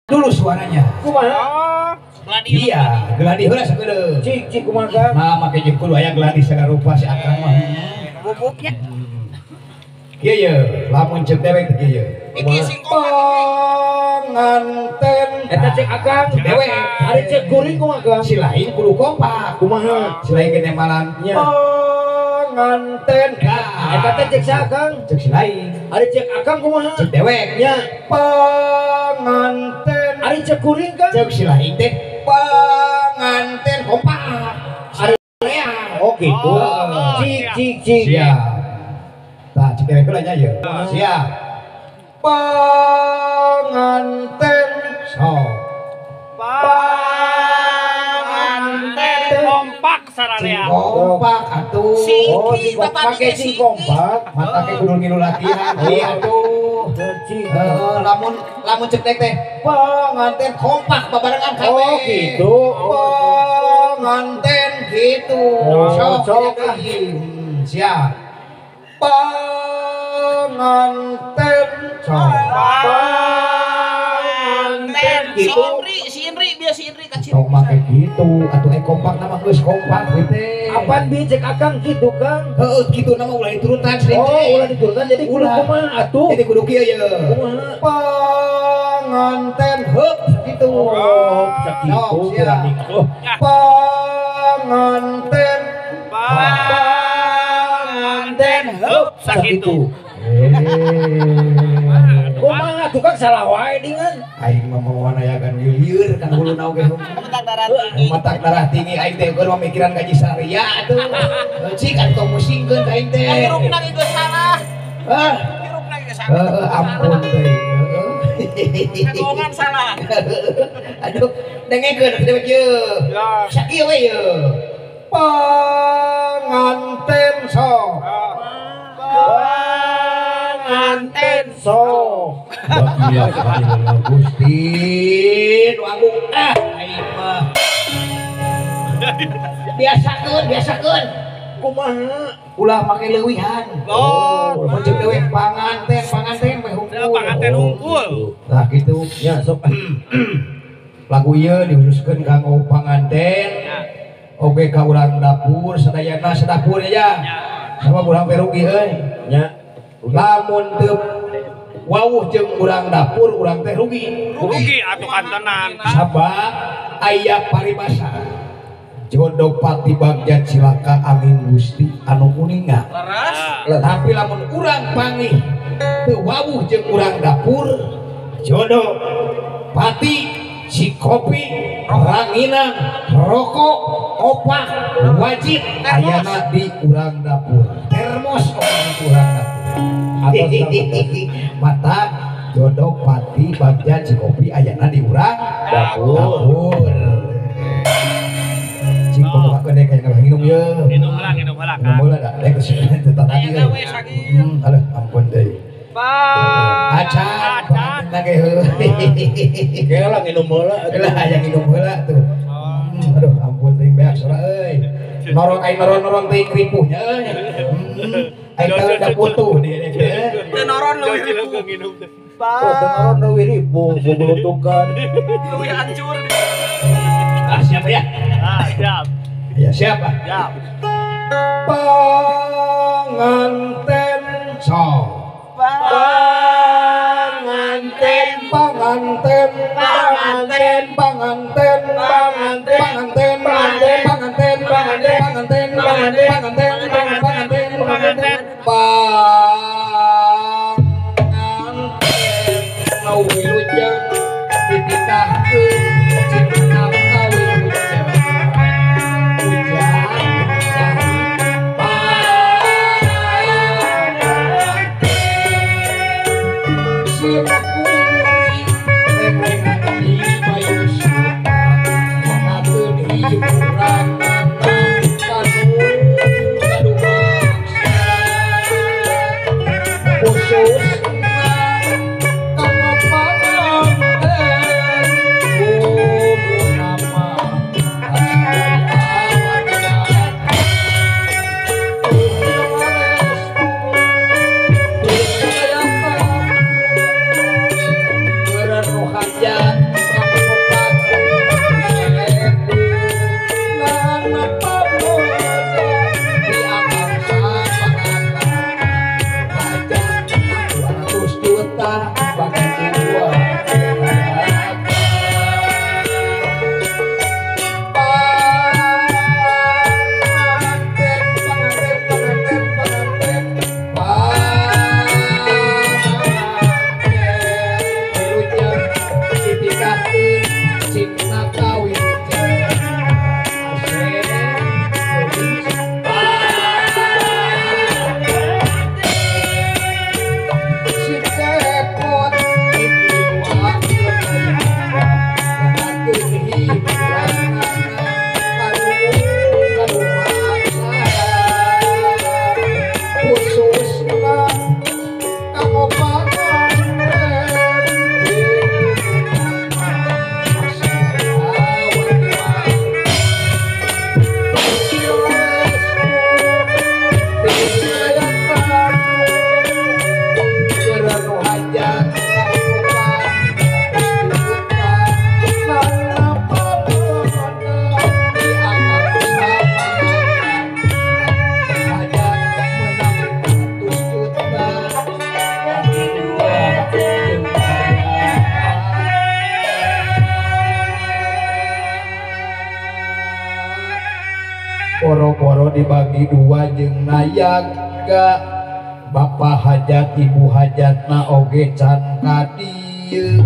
Dulu suaranya. Kumaha? Iya, geladi heula sakedeung. Cik cik kumaha Kang? Nah, make jeung kudu aya geladi sagala rupa si Akang mah. Bubuknya. Kieu ye, lamun ceuk dewek teh kieu ye. Iki sing Panganten. Eta cek Akang dewek. Ari cek kuring kumaha Kang? Si lain kudu kompak. Kumaha? Si lain gene malan. Nya. Panganten. Eta teh cek si Akang. Cek si lain. Ari cek Akang kumaha? Cek dewek. Nya. Panganten. Ari cek kuring Kang? Cek si lain teh panganten kompak. Ari oh gitu. Cik cik cik. Siap. Tah cek dewek heula nya ye. Siap. Panganten sok. Panganten kompak sararea. Kompak atuh. Oh, sing kompak sing kompak. Mata ke kudu ngilu latihan ieu atuh. Heeh, lamun lamun cek teh panganten kompak babarengan kabeh. Oh gitu. Panganten gitu. Sok sok. Siap. Panganten sok. Panganten gitu. Si Indri biasa si Indri kacir. Tong make gitu atuh kompak nama geus kompak we teh. Apaan bi cek Akang gitu Kang? Heeh kitu nama ulah diturutan sering. Oh, ulah diturutan jadi kudu kumaha atuh? Jadi kudu kieu ye. Kumaha? Panganten heup sakitu. Oh, sakitu berani. Panganten. Panganten heup sakitu. Kumaha tukang salah wae dingan. Aing mah mawa nayagan lieur kan huluna oge. Matak darah tinggi. Matak darah tinggi aing teh keur mamikiran gaji saria atuh. Cik atuh musingkeun ka aing teh. Hirupna ge geus salah. Hah? Hirupna ge salah. Heeh, ampun teh. Kagongan salah. Aduh, dengekeun dewek ye. Sakieu we ye. Panganten sok. Panganten sok. Gusti nu agung ah aing mah. Biasakeun, biasakeun. Kumaha? Ulah make leuwihan. Oh, mun ceuk dewek panganten, panganten we hungkul. Panganten hungkul. Tah kitu nya sok. Lagu ieu dihususkeun kanggo panganten. Oge ka urang dapur sadayana sadapur ya. Sama urang teh rugi euy. Nya. Lamun teu wawuh jeung urang dapur urang teh rugi. Rugi atuh kantenan. Sabab aya paribasa. Jodoh pati bagja cilaka angin Gusti anu kuninga. Leres. Tapi lamun urang pangih teu wawuh jeung urang dapur, jodoh pati si kopi ranginang rokok opak wajib ayana di urang dapur. Termos orang urang dapur. Mata jodoh pati bagja cikopi ayana di urang dapur. Cik pembukakeun deh kayak kalau minum ye. Minum heula, minum heula. Minum heula da dek teu tadi. Aduh ampun deui. Acan, acan ge heuh. Kela lah nginum heula. Lah aya nginum heula tuh. Aduh ampun teuing beak sora euy. Norong aing noron-noron teuing ripuhnya euy. Aing teh da putuh di teh. Teu noron leuwih ripuh. Oh, teu noron leuwih ripuh gugulutukan. Leuwih hancur. Ah siap ya? Ah siap. Ya siap ah. Siap. Panganten sok. Panganten, panganten, panganten, panganten, panganten, panganten, panganten, panganten, panganten, panganten, panganten, panganten, panganten, mau wilujeng dititahkeun cinta kawilujeng hujan rohaya. Poro-poro dibagi dua jeung nayaga. Bapak hajat ibu hajatna oge can ka dieu.